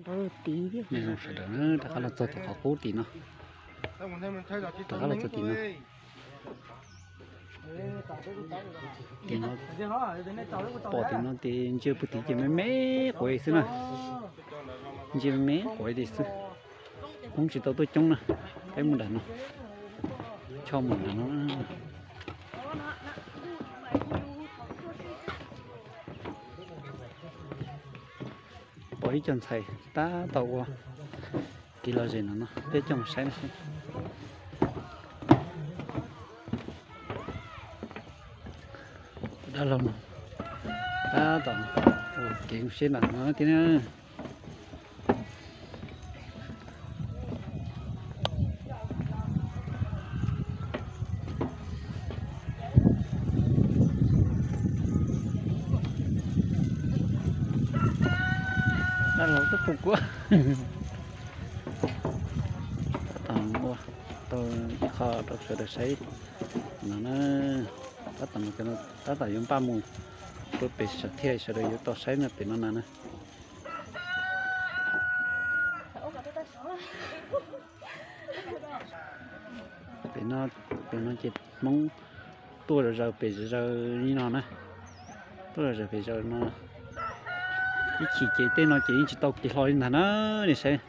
Nyob zoo sawv daws na, rov qab los txog tim qhov qub tim no. Rov qab los txog tim no. Tim no, pom tim no ces ntsia puag tim ces me me quav xwb na. Ntsia me me quav li xwb. Hmoob tsis tau tuaj coob na. Peb mus nram no, choj mus nram no. Pom ib co ntxhais tab tom ua kev lom zem no no, peb coj mus saib no seb. Dab laug no tab tom ua kev mus seb nram no thiab na. Dab laug tub pus kuab. Tab tom ua tau ib qho rau sawv daws saib no na. Tab tom, tab tom yuav npaj mus rau pem sam thiaj sawv daws yuav tau saib no pem no na na. Pem no, pem no ces Hmoob tuaj zom zaws pem zom zaws li no na. Tuaj zom zaws pem zom zaws no. Ib chim ces tej no ces yeej tsis tau kev hlo li ntag na. Nej saib.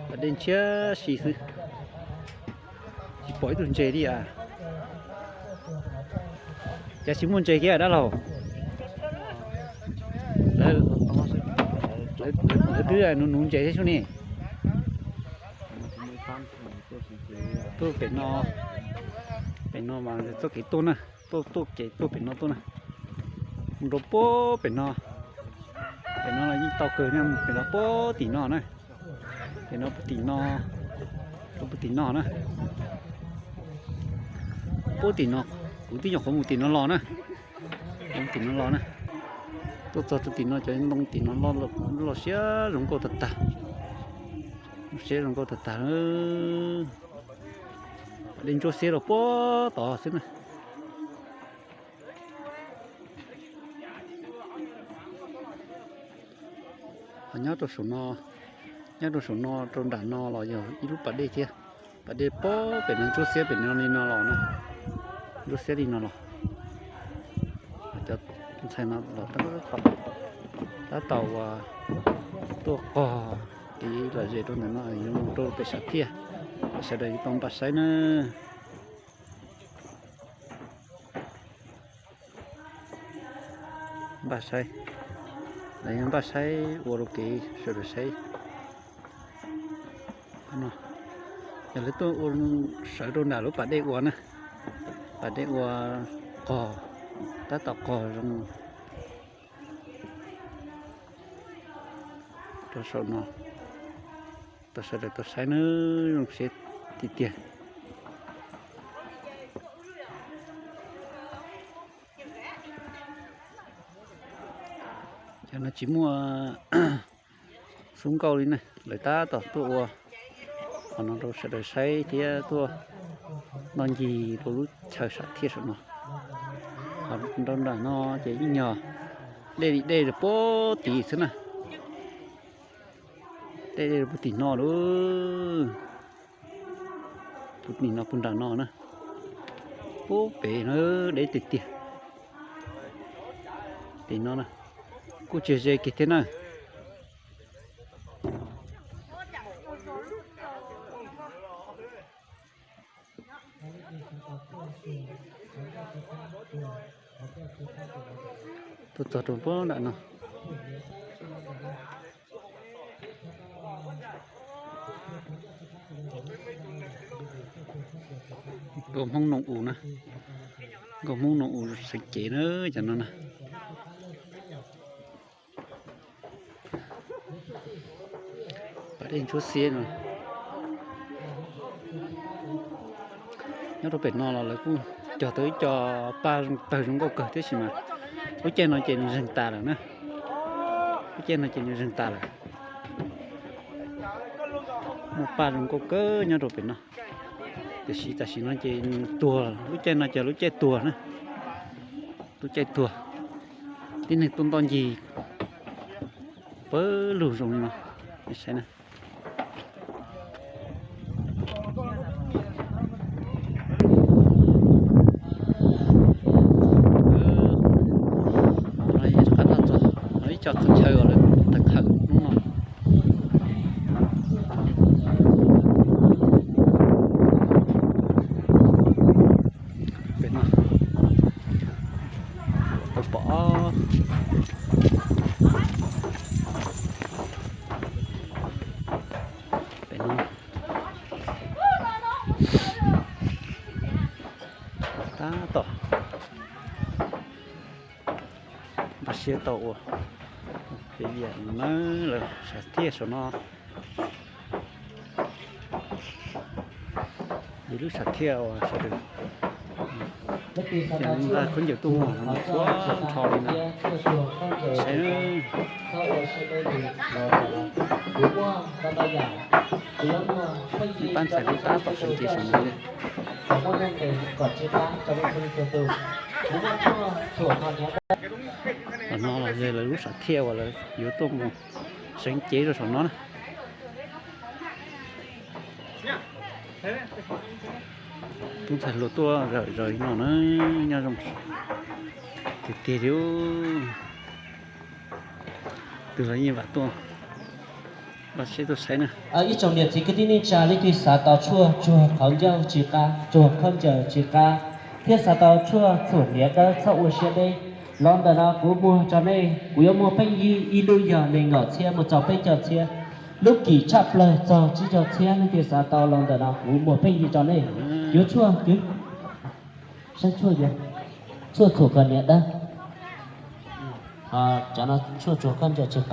Pas dej ntshiab si xwb. Tsis pom ib tug ntses li as. Cas tsis muaj ntses kiag dab laug? Lawv twb nuv nuv ntses thiab sub ne. Tuaj pem no, pem no mas txoj kev tuaj na, tuaj, tuaj kev tuaj pem no tuaj na. Mus rau puag pem no, pem no los yeej tau kawg, pem no puag tim no na. Pem no puag tim no, rau puag tim no na. Puag tim no, kuv twb nyuam qhuav mus tim no los na. Mus tim no los na. Tuaj txog rau tim no cov ntoo tim no loj siab zoo nkauj tag tag. Siab zoo nkauj tag tag. Dej ntsuab xiab rau puag tod xwb na. Ho nyob rau saum no, nyob rau saum no rau nram no los yog ib lub pas dej thiab. Pas dej puag pem no ntsuab xiab pem no li no los na. Ntsuab xiab li no los. Cov ntxhais no los tab tom uas tuaj qog kev lom zem rau ntawm no yuav mus rau pem sam thiaj, sawv daws yuav tau npaj saib na. Npaj saib, lawv yuav npaj saib ua rau kev sawv daws saib. Yog lawv tuaj ua sawv rau nram lub pas dej ua na, pas dej ua qog, tab tom qog zoo rau saum no. Tau sawv daws tau saib na, zoo siab tiag tiag. Cov no tsis muaj xub nkauj li na, lawv tab tom tuaj ua qhov no rau sawv daws saib thiab tuaj noj ncig rau lub chaw sam thiaj saum no. Qhov nram no ces yeej yog dej li dej rau puag tid xwb na. Dej dej rau puag tim no lauj. Puag tim no puag nram no na. Puag pem no deb tiag tiag. Tim no na, kuj tsis ze kiag thiab na. Tuaj txog rau puag nram no. Nkauj Hmoob Noo Us na, nkauj Hmoob Noo Us seev cev na, cov no na. Pas dej ntsuab xiab no. Nyob rau pem no los lawv kuj cog tau ib co paj tawg zoo nkauj kawg tab sis mas lub caij no ces nws zeeg tas lawm na. Lub caij no ces nws zeeg tas lawm. Muaj paj zoo nkauj kawg nyob rau pem no. Tiam sis tam sim no ces nws tuag, lub caij no ces lub caij tuag na. Tuaj caij tuag, tib neeg tuaj ntoj ncig pawg lug zoo li no, saib na. Qab no txog ib co qhov chaw uas lawv tawm hawm hnub no. Pem no, tau pom pem no. Tab tom npaj siab tau ua pem vias no na, lawv sam thiaj saum no. Yog lub sam thiaj uas sawv daws nqa khaub ncaws tuaj mus no, txhua nrho li no. Saib, pab ntxhais lub tab tom seev cev saum no li. Qhov no los yog lawv lub sam thiaj uas lawv yuav tuaj mus seev cev rau saum no na. Tub ntxhais hluas tuaj zawm zaws li no na, nyob zoo tiag tiag li. Tus los yeej vam tuaj, los seb tuaj saib na. Ib tsoom niam txiv kwv tij neej tsa, leej twg xav tau tshuaj tsuag qhov ncauj tsis qab, tsuag khaub ncaws tsis qab, thiab xav tau tshuaj txhuam hniav dawb txhob ua siab deb, los ntawm no kuv muag rau nej. Kuv yuav muag pheej yig ib lub yog nees nkaum txhiab mus txog peb caug txhiab. Lub kim tshaj plaws txog tsib caug txhiab, leej twg xav tau los ntawm no kuv muag pheej yig rau nej. Yuav tshuaj, saib tshuaj, tshuaj txhuam khaub hniav dawb, tshuaj tsuag khaub ncaws tsis qab.